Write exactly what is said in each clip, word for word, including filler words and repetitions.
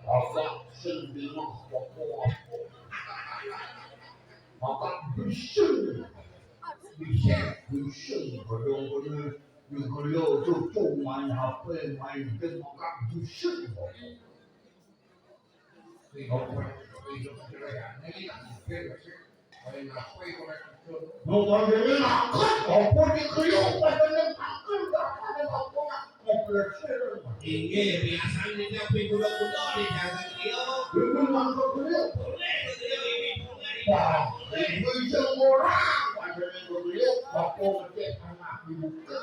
Awak sing dingah apa-apa. Maka bising. Bising, bising. Kadang-kadang negeri tu, tu main H P, main game, maka bising. Mau pandemi makan, apa dikriuk, pada nang makan, pada nang apa nak, mau belajar. Inggih, biasane tapi kuda-kuda di jalan dia. Dulu mangkok kriuk. Boleh, boleh, ini boleh. Wah, ini bisa orang, pada nang kriuk, apa ngecek anak dibuka.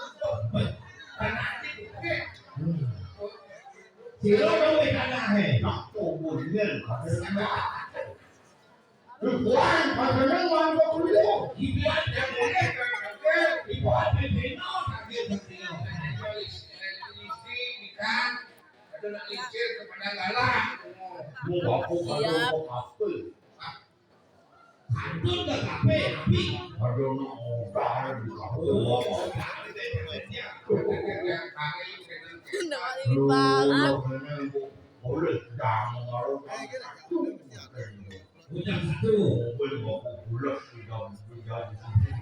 Anak dibuka. Hmm. Sira luwih tanah e. Nak kuburan, pada nang Tuan, padahal mantap dulu. Ibuan yang boleh, ibuan pimpinan, tak dia pimpinan. Polisi, polisi, ikan, ada nak licin kepada galak. Mau aku kalau mau apa? Kantun ke kafe, tapi ada nak orang di kafe. Oh, orang di kafe dia. Yang pakai itu. Nak balik bang. Boleh, jangan kalau Bujang satu. Mobil bawa pulas sidang bujang di sini.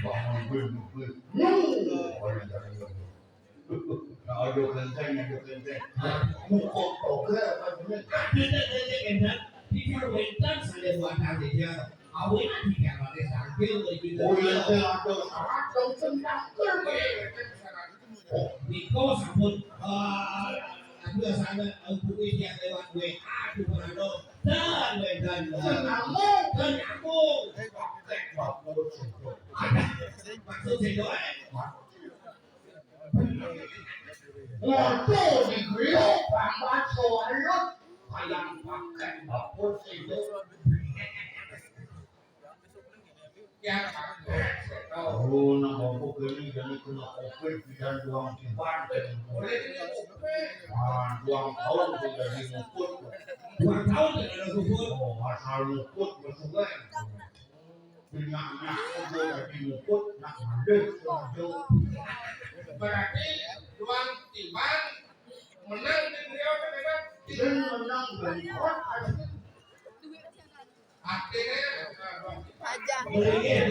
Bangun gue, gue. Ada kelenteng, ada kelenteng. Muka toga apa jenis? Ada tak ada kelenteng? Tiga wenteng saya buat tadi dia. Awalnya tiga pakai sambil lagi. Oh iya, saya ada syarat dong sendang. Oh, Niko sampun, eh, aku sana, eh, buku yang lewat W A, aku pernah dan, dan, dan nyambung, dan nyambung. Ada, maksud saya doang. Waktu di griyo, pambat soalut, kayak pakai bapur sih. Oh, nak mabuk ini jadi kena covid, bidan duang tiban, jadi boleh ini covid. Ah, duang tahun tu jadi muput. Duang tahun tu jadi muput. Oh, asal muput bersungai. Nak, nak, aku jadi muput, nak mandek, mandek. Berarti duang tiban menang di beliau kan, kan? Dia menang dari kuat, pasti. Akhirnya, Pajak. Eh,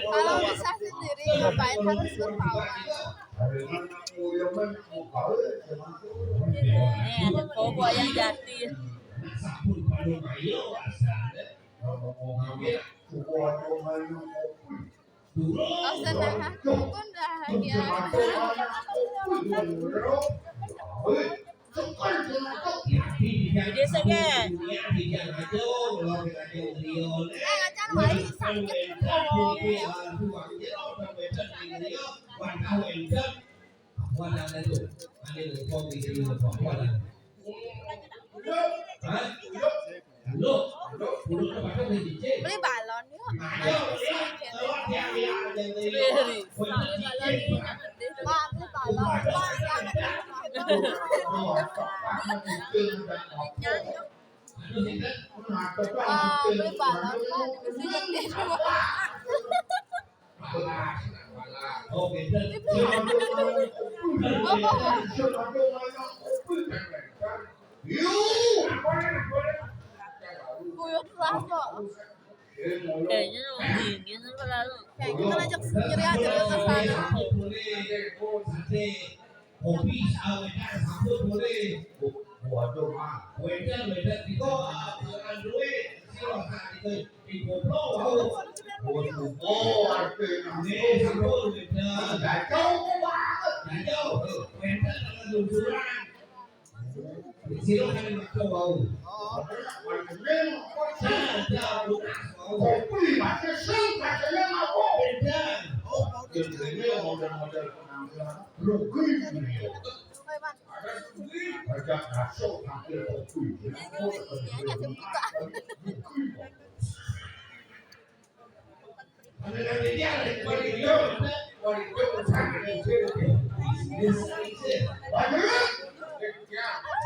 kalau bisa sendiri, ngapain harus berpawan? Nih, ada koboi yang jati. Kau senang ha? Kau dah bahagia. Video sege. Eh, macam baik sakit. Beli balon yuk. Beli balon. Beli balon. Beli balon. Ah, beli balon kan. Kesini dia cuma. Kuyup lah kok. Kayaknya dingin apa lalu. Kayaknya kan ajak sendiri aja ke sana. Kopi sawetan sampun boleh. Waduh, ah. Wetan, wetan, kita aturan duit. Sila tak itu di koplo, wau. Oh, suko, arte nang. Nih, sampun, wetan. Jajau, kok banget. Jajau, wetan, dengan lungsuran. Sila kan di makau, wau. Oh, wetan, wetan. Jajau, lukas, wau. Kopi, masih sing, katanya mabuk. Ini model-model penampilan rugi beliau. Ada rugi, banyak masuk tampil rugi. Rugi. Ada yang dia ada yang balik dia, balik dia, balik dia. Bisnis. Waduh.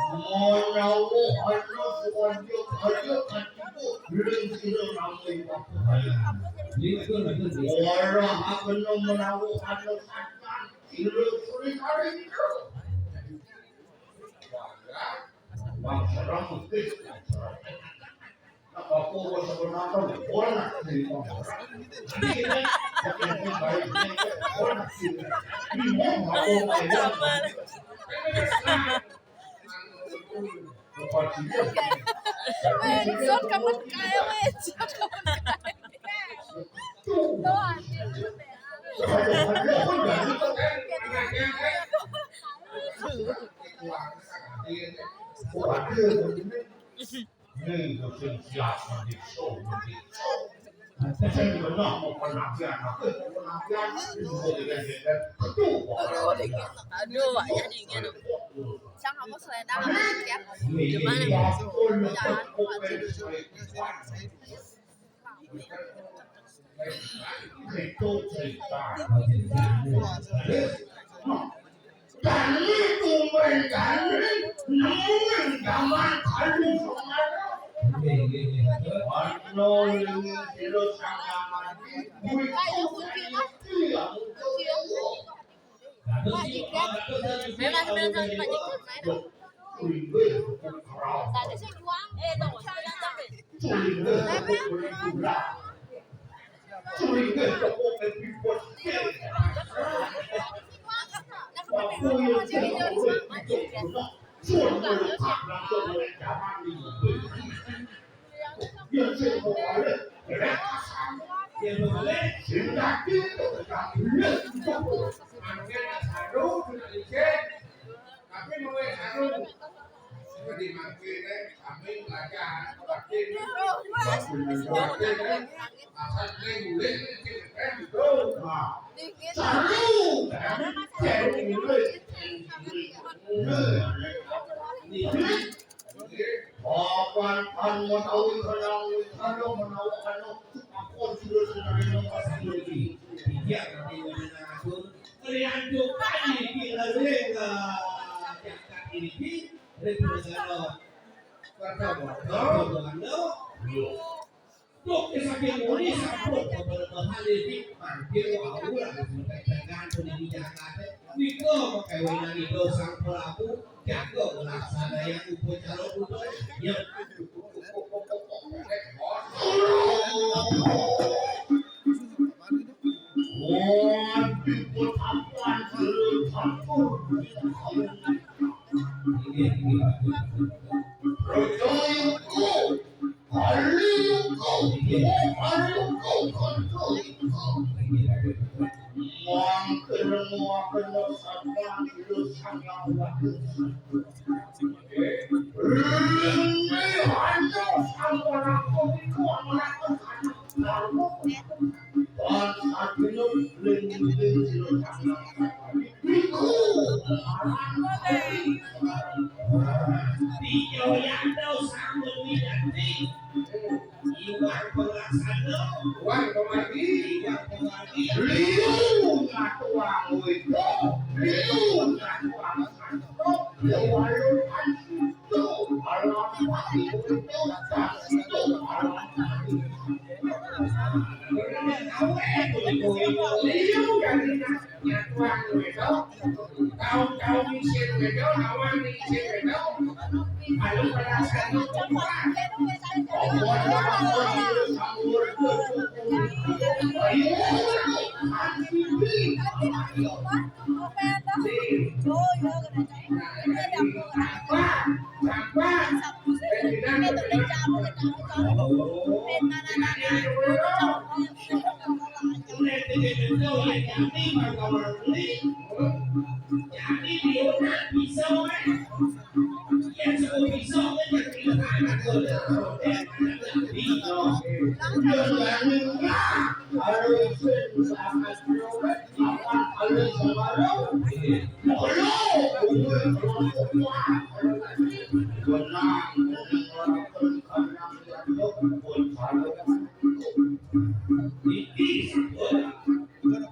Menawa ana suwanja kaya katiku, ring sira namung bahaya. Ora kena menawa ana satan, sira suri kari. Wah, serem, wis, serem. Apa wis ora nonton? Ora nonton. Ini kan, ini baik, ini ora nonton. Ini mau apa? Apa dia? Weh, Zon, kamu kayak, weh, Zon, kamu kayak. Tuh. Tuh, anjir. Ada, ada, ada, ada. Waduh, ini. Ning sing siap mendikso, mendikso. Sing bener mau penampilan, aku mau penampilan, itu mau dengan dengan betul. Aduh, wak, jadi ingin. Sang kamu selendang apa ya? Gimana? Jangan lupa. Dani tumben Dani nemuin zaman kalu semana. Warna yang terus sama mati, buiku yang itu. Memang sebenarnya sama Pak Jeko main. Tadi saya buang. Eh, tunggu. Tapi nulis anu. Jadi mangke nek kami belajar batin. Batin, batin, eh. Asal nek nulis, nek cek, eh, gitu. Nah. Saru, kan? Cek nulis. Nulis. Papan, pan, menawi kenang, anu, menawi anu, ampun, sudah sebenarnya pas lagi. Iya, tapi menang aku. Riantukan iki lering, eh, jagat iki, ring negara. Kata bodoh. Kata bodoh. Tuk, saking muni sampun beberapa hal iki mampir wau lah, sampai tekan di Jakarta. Nika mengkawinani dosang pelaku, jaga melaksanakan upacara budaya. Ya. Iwang pelaksana, iwang pemati, iwang pemati. Liu ngatuang wito, liu ngatuang santo, liu walukan. Taun-taun isin wedo, lawan isin wedo. Ayo pada satu tempat.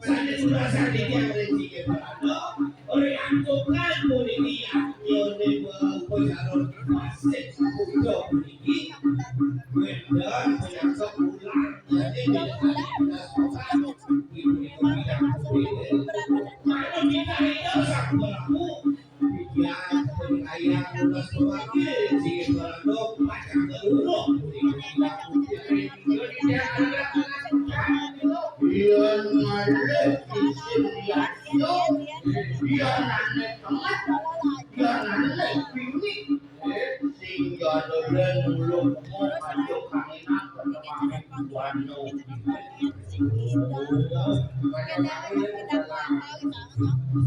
Saking rasa iki, Ora antukan puniki, yatnane upacara pasih Buddha puniki wénten penyakit ular. Jadi, manut kita itu Sang Prabu, biar kaya tugas pemangke, sing berandok pacang keluruh. Yen ngalih isin yasya, yen nane temet, yen nane bini, sing jadolen uluk mo aja kangenan pertemanan buana.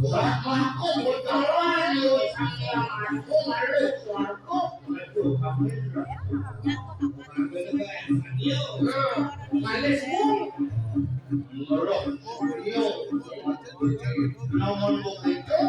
Sak mangko bocoran yo, sang aku ngalih swarga, aduh, amin. Ngalih semua. Ngeluh. Yo. Namun begitu,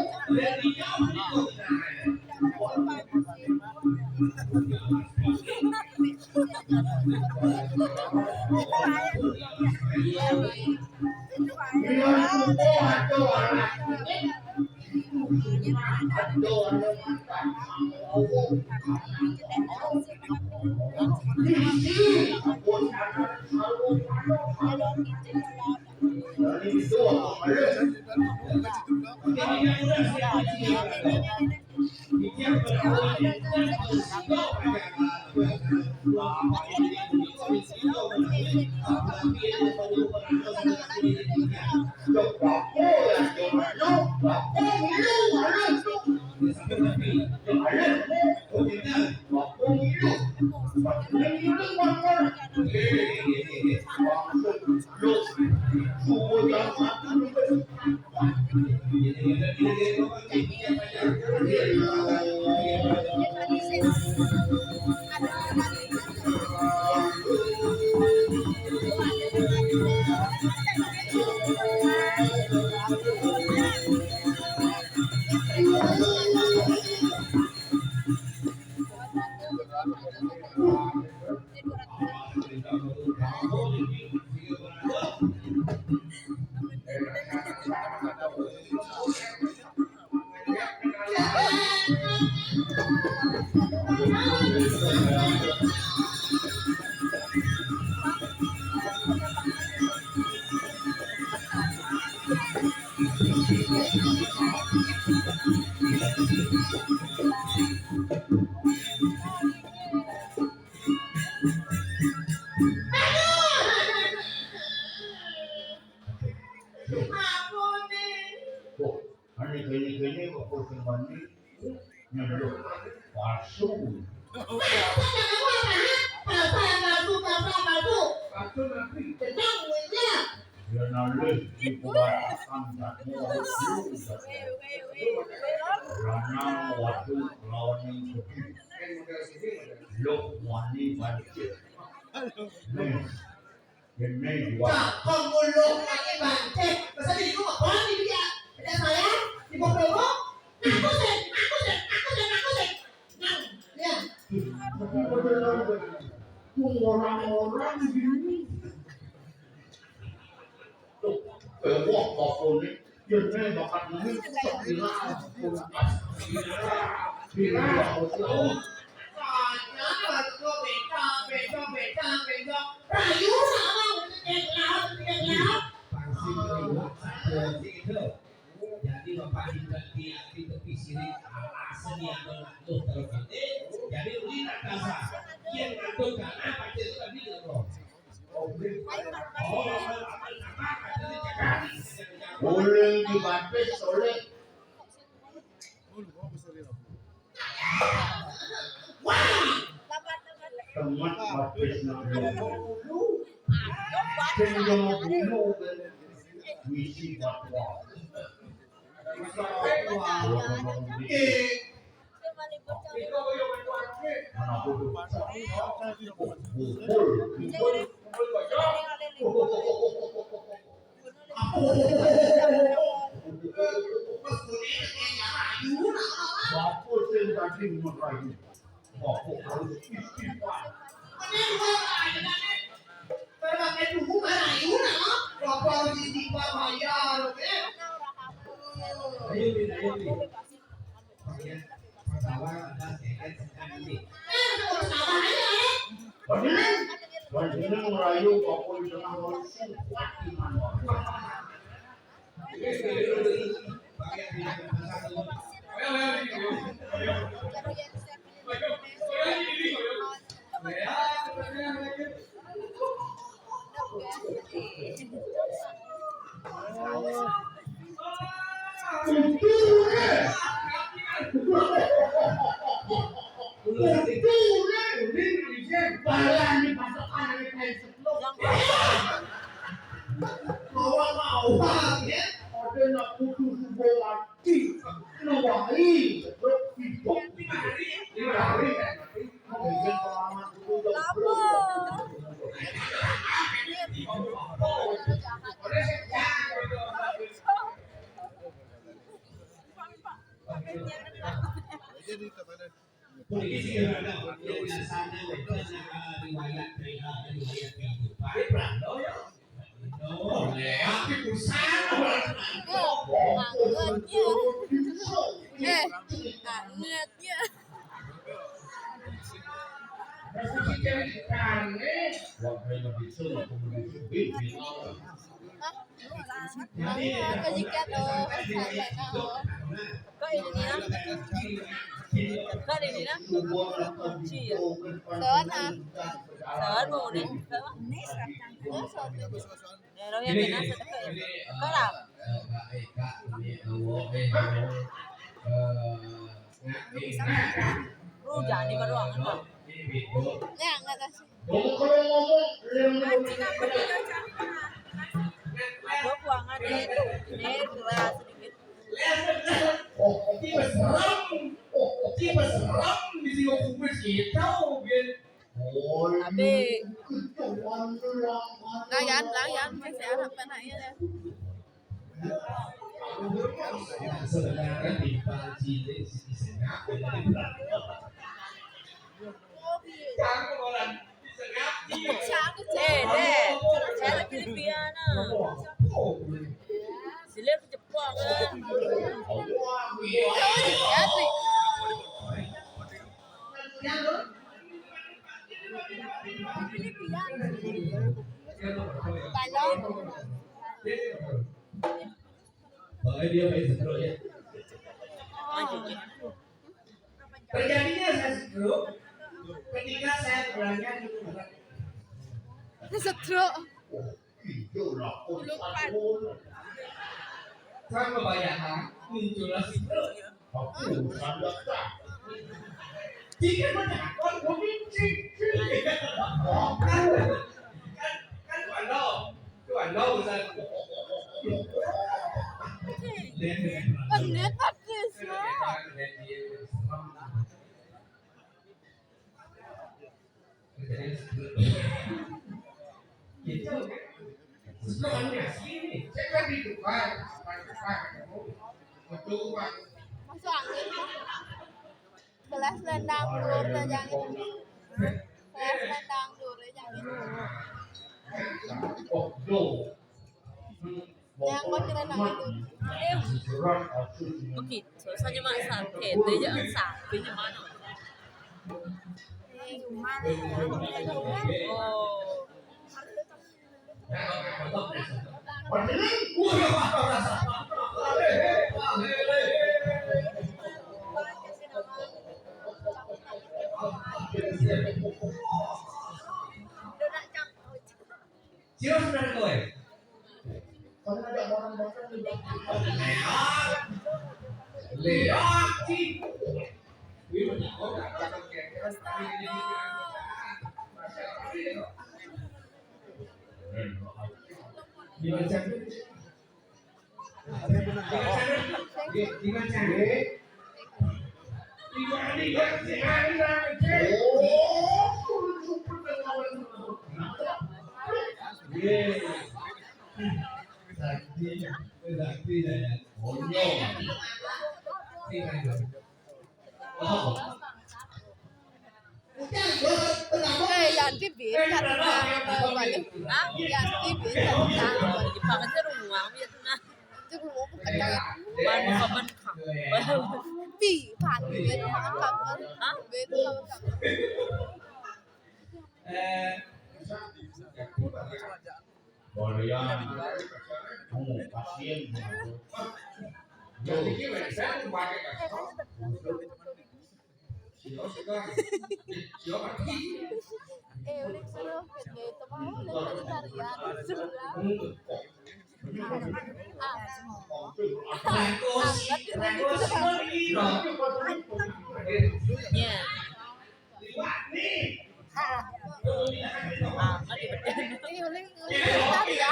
Ane kene-kene kok persembahan ini nyeluk palsu. Palsu nabi. Tenang, ya. Dia nalih di pembahasan dan mau lanang wadon lawan yang gede. Lho, wani banjir. Nih. Ini dua. Cakep mulu, pakai bangke. Masa di rumah orang ini dia? Ada saya, di bawah rumah. Aku sih, aku sih, aku sih, aku sih. Nah, ya. Orang-orang gini. Tuh, eh, wah, apa nih? Yen bakat nangis, sok bilang. Bilang. Bilang. Bencong, bencong, bencong, bencong. Rayu, apa? Cek laut, cek laut. Pasti lewat satu itu. Jadi Bapak di tepi, di tepi sini, alasan yang berlaku terus. Jadi, ini tak kasar. Yang ngatur karena apa itu tadi, loh. Uleng di batis, oleh. Temat batis nak bulu. Sing yo bulu, misi fatwa. Bapuk sing tadi ngerayu. Bapuk harus istighfar. Ini dua kali, kan? Kalau pakai buku kan ayu, nah. Bapak harus istighfar, bayar, oke? Ayo, Bin, ayo, Bin. Bagian pertama ada seket sekarang, Bin. Eh, pertama aja, eh. Bener? Bener ngerayu, bapuk di tengah, harus kuat di mana. Balang di pasokan, ada kain seplok. Bawa-bawa, ya. Ada nak putus hubungan. Ih, lu wali, lu hidup lima hari, lima hari. Lama. Jadi, Polisi yang ada, polisi yang sana, itu adalah riwayat P H, riwayat P H. Pak Ibrahim, oh, ya. Oh, ya, tapi pusat. Angetnya. Eh, angetnya. Terus kita cari ikan, eh. Wah, kayak gitu, aku beli. Hah? Nah, kayak gitu, oh, sampai tahu. Kok ini nih, nah? Kok ini, nah? Iya. Soalnya. Soalnya mau nih. Soalnya. Ya, lo yang kena sedekah. Kok lah? Lu jadi baru anget, Pak. Ya, nggak tahu sih. Aduh, buangan itu. Ini dua sedikit. Oh, tiba seram. Oh, tiba seram di sini, aku masih tahu, Bin. Abi. Layan, layan, masih ada penaknya. Sebenarnya di Bali ini sih senyap, jadi Eh, deh, saya Filipina. Sila ke Jepang, kan? Iya, sih. Filipina. Thailand. Pokoknya dia main seru ya. Terjadinya saya stroke ketika saya berangkat di tempat. Stroke. Itulah. Lupa. Saya membayangkan muncullah stroke. Aku sangat tak. Jika menakut, mungkin cik, cik. Kan, kan, kan, Tuan Dong. Tuan Dong, Ustaz. Bener, Pak Tis, ya. Gitu. Sebenarnya sini, saya kan di depan, depan, depan, ketemu. Betul, Pak. Masuk angin. Gelas lendang dur, jangan. Gelas lendang dur, jangan. Yang kau kira nama itu? Em. Oke, susahnya mak sakit, dia jangan sakitnya mana? Eh, cuma nih, ya. Oh. Sira sudah kowe. Kamu ngajak orang makan juga. Leak. Leak, Ci. Ini banyak orang. Dibaca. Dibaca. Dibaca. Oh. Iya. Sakti, sakti saya. Bonyong. Sing aja. Oh. Eh, Yanti bisa balik. Ah, Yanti bisa. Di pangan rumah, Vietnam. Itu rumah bukan. Manu kapan kang? Pi, pan, beda kapan kapan. Hah? Beda kapan kapan. Eh, Korea. Oh, pasien. Jadi kita bisa pakai kasar. Eh, udah suruh kerja itu mau udah cari-cari ya, sudah. Ya. Ini udah cari-cari ya.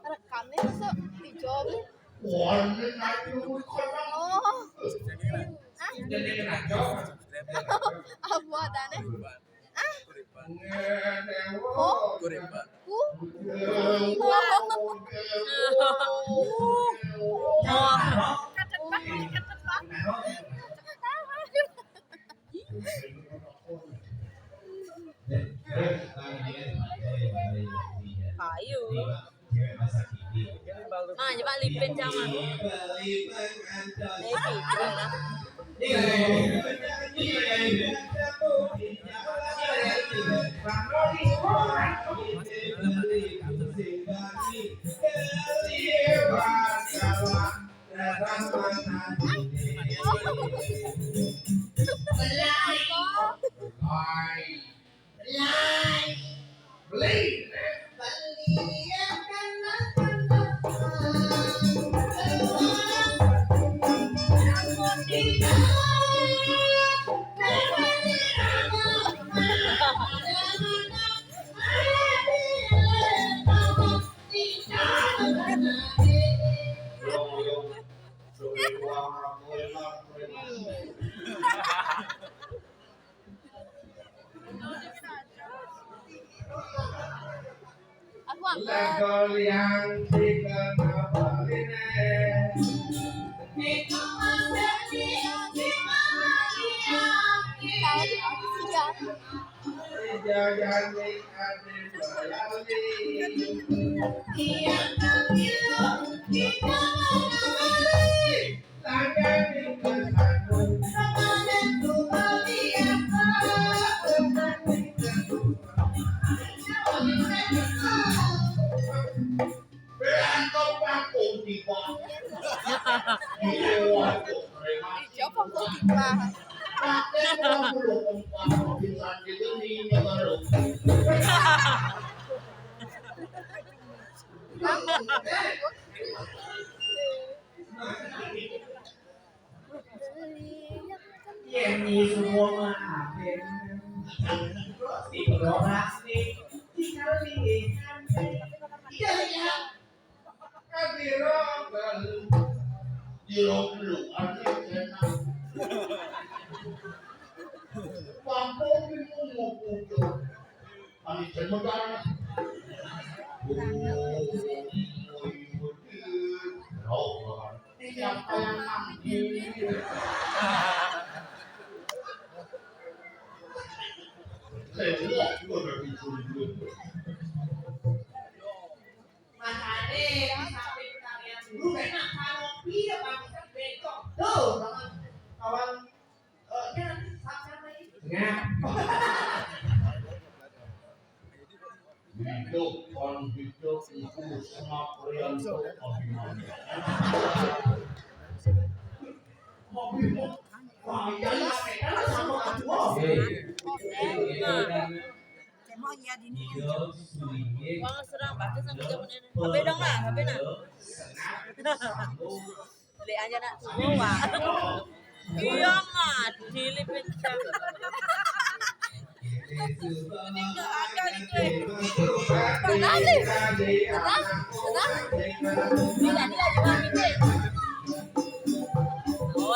Rekamnya masuk di job. Oh. Hah? Apa adanya? Ah? Oh. Ku? Ku? Katet banget, katet banget. Ayo. Nah, coba lipin sama. Baby, Aku angkat. Level yang tiga apa ini? Tahun aku sudah. Iya, kami lo kita mau kembali. Berantem pangkung di bawah. Iya, waduh, preman. Siapa pangkung di bawah? Pakai pangkung di bawah. Bisa dulu nih, baru. Ini semua mah apa? Terus di Florence nih, tinggal di Iya, iya. Kan di Rogan. Di Rogan lu, ada yang enak. Pampung di Mumuk, Mumuk. Kami cemegan. Oh, oh, oh, oh, oh. Rogan. Siapa yang manggil? Saya lihat juga udah dicurigai. Mas Ade, di samping kalian dulu, karena kalau dia Pak Ustadz besok, tuh, kawan, kawan, eh, dia nanti siapa lagi? Ya. Hidup, kon hidup, iku sama Prianto Abimana. Abimana, Ryan, sama Atua. Cemong ya dini. Wah, serang banget sama zaman ini. H P dong lah, H P nah. Beli aja nak semua. Iya, mah, dilipin. Ini nggak ada gitu, eh. Pernah sih? Pernah? Pernah? Tidak, tidak juga gitu, eh. Oh,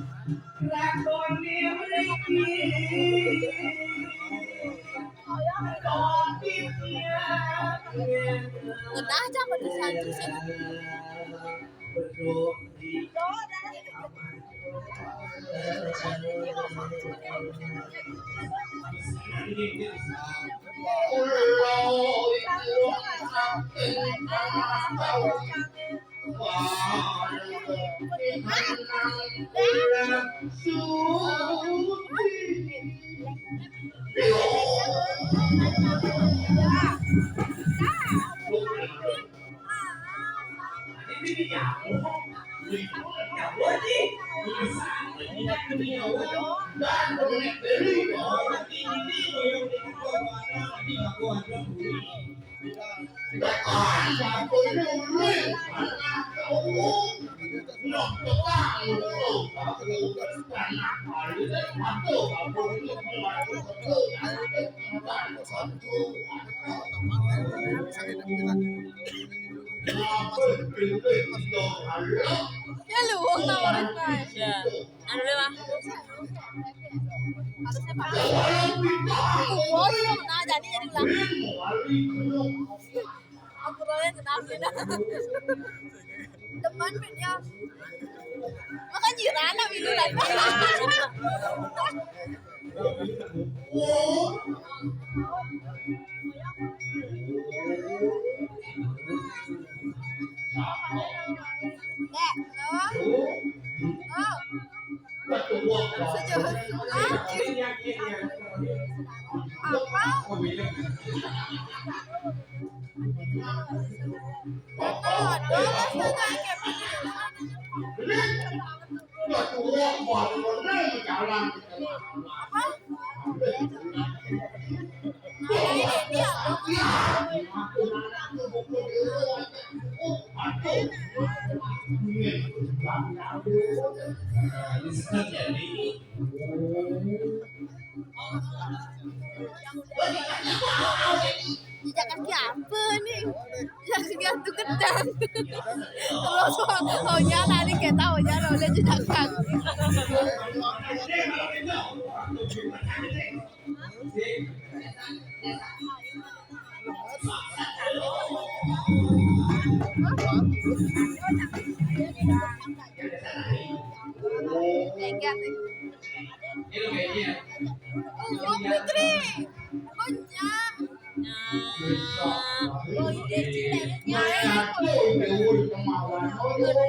Ngenah aja pedesan. Ya lu, wong tau request. Ya. Anu deh, Mas. Aku boy kok nah, jadi, jadi ulang. Aku boy kenapa dah? Teman, ya. Makanya Rana minuman. Dek, no. Oh. Sejauh apa? Apa? Jejak kaki apa ni? Yang sekian tu kentang. Terus, oh, oh, nyala ni, kita, oh, nyala, udah jejak kaki. Thank you. Oh, Putri. Punya. Nah. Oh, iya, Cik. Ya, ya.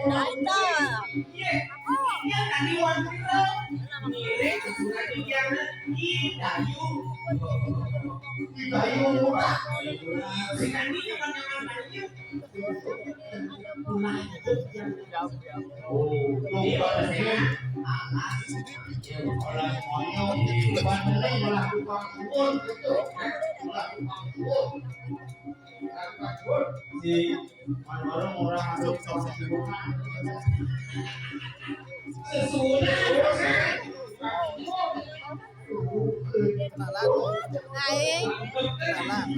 Nah, itu. Kenalan. Hai. Kenalan.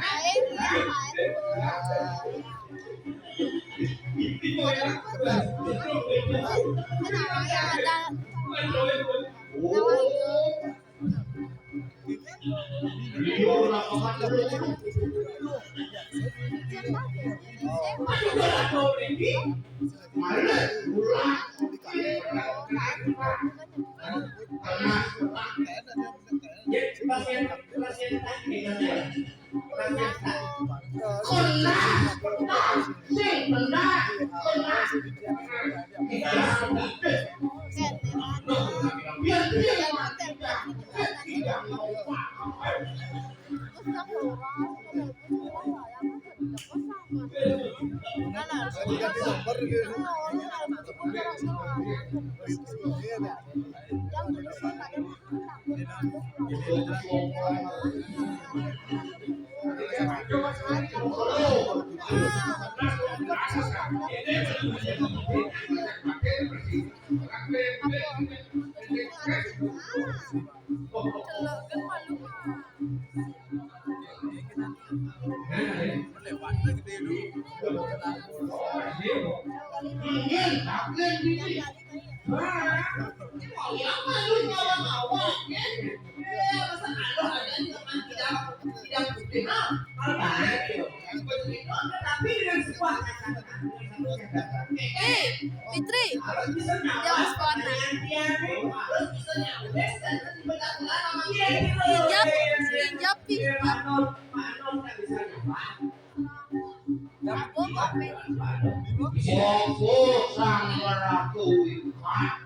Hai. Kenalan. Kenalan. Tapi dengan sebuah kata-kata, dengan satu kata. Hei, Fitri, Harus bisa dia nyawab harus kuat. Pertanyaan dia nih, harus bisa nyawab dan tiba-tiba Pinjam, pinjam. Pak Anton, Pak Anton nggak bisa nyawab. Apa kok? Opo sang meratu iman?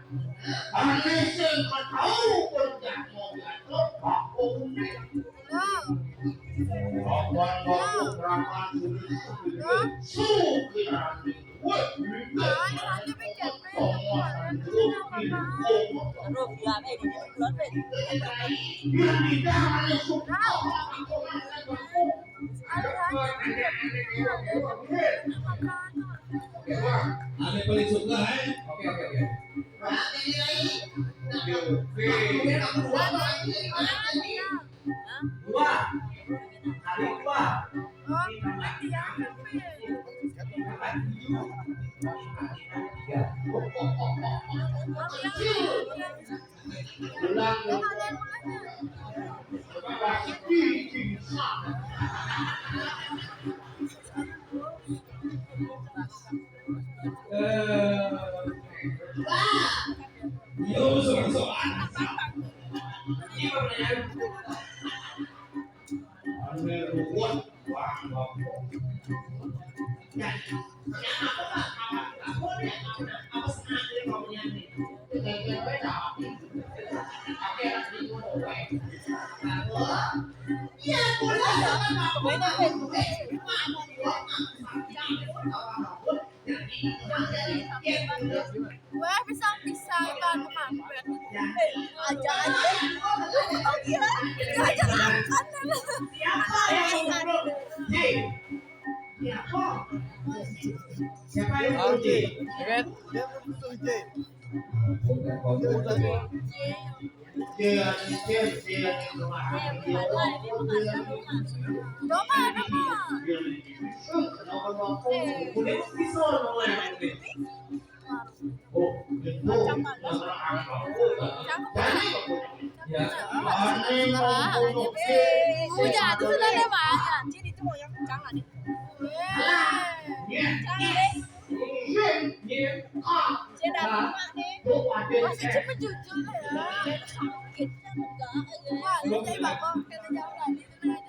Ane sing ketau penjamo jatuh bakune. Nah, Kapan waktu kerapan sulit sukirani. Wah, nah, ini aja pinjam. Rupiah eh ini bulan eh. Yang tidak ane suka. Ada aja pinjam. Ane paling suka eh. Oke oke oke. Oke, oke. Dua. Kali dua. Oh, iya. Tambah tujuh. Tambah tiga. Bilang pasti bisa. Eh, Wah. yo soal-soal. Ini pertanyaan. Ane ruwet banget. Dan ternyata apa, Pak? Apa, apa, apa, apa sengaja kamu niatin? Kita kira tapi. Tapi anak di rumah, ya, pulang sama kamu. Kamu di rumah, kamu sakit, kamu tahu apa pun. Jadi, jadi, ya, Wah, bisa bisa kan mampir. Aja aja. Oh iya. Aja aja makan. Siapa yang mau? Hei, siapa? Siapa yang mau? Oke, ya kan? Dia belum tentu J. Dia udah J. Coba coba. Oh, itu masalah apa? Ya. Punya itu sudah deh, Pak. Jadi itu mau yang kencang nih. Yes. Yes. Ah. Saya datang, Pak, nih. Tuh, ada. Masih cepet jujur ya. Sakit kan enggak ya. Wah, lu kayak bapak kena jauh lagi. Kayak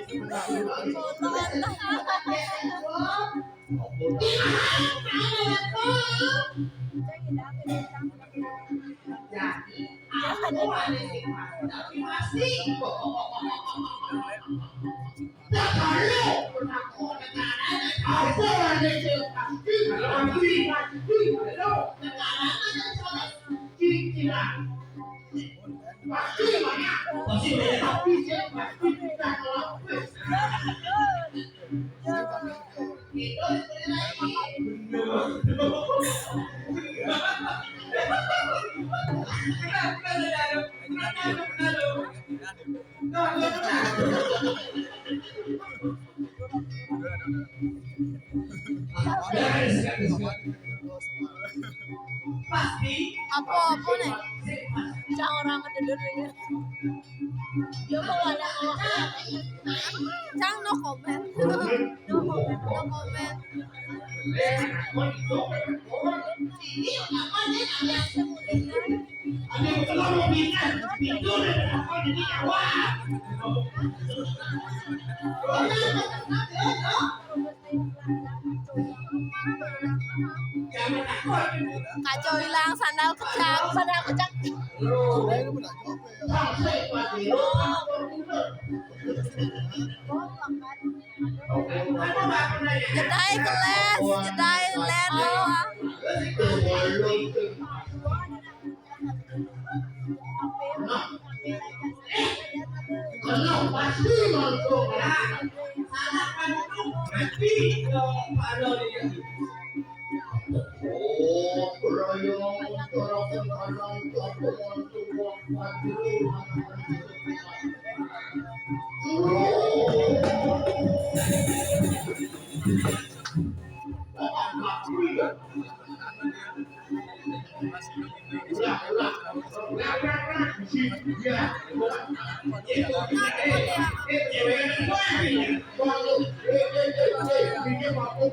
gitu. Fotoan lah. Jadi, aku ada sih, tapi masih. Tak perlu. Aku ada cara. Aku ada sih, pasti, pasti, pasti. Sekarang ada cara. Cicilan. Pasti banyak. Pasti banyak. Tapi saya pasti bisa ngelakuin. Itu sebenarnya. Pasti. Apa-apa nih? Cang orang ada dulu ya. Dia mau ada mau. Cang no comment. No comment. No comment. Ini apa nih? Ada yang belum mau pindah. Pintu udah ada apa jadi nyawa. Jangan takut. Kacau hilang sandal kecak, sandal kecak. Sampai pagi. Jedai keles, jedai leno. Kalau pasti masuk. Salah kan itu mati kalau Pak Loli. Oh, perayaan masyarakat anak kampung untuk waktu.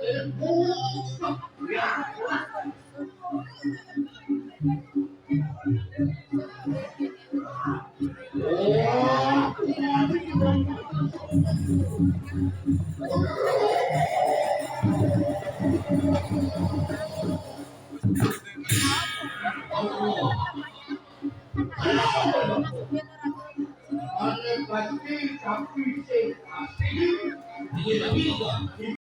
Ana pasti tapi sing asli. Iya, tapi itu.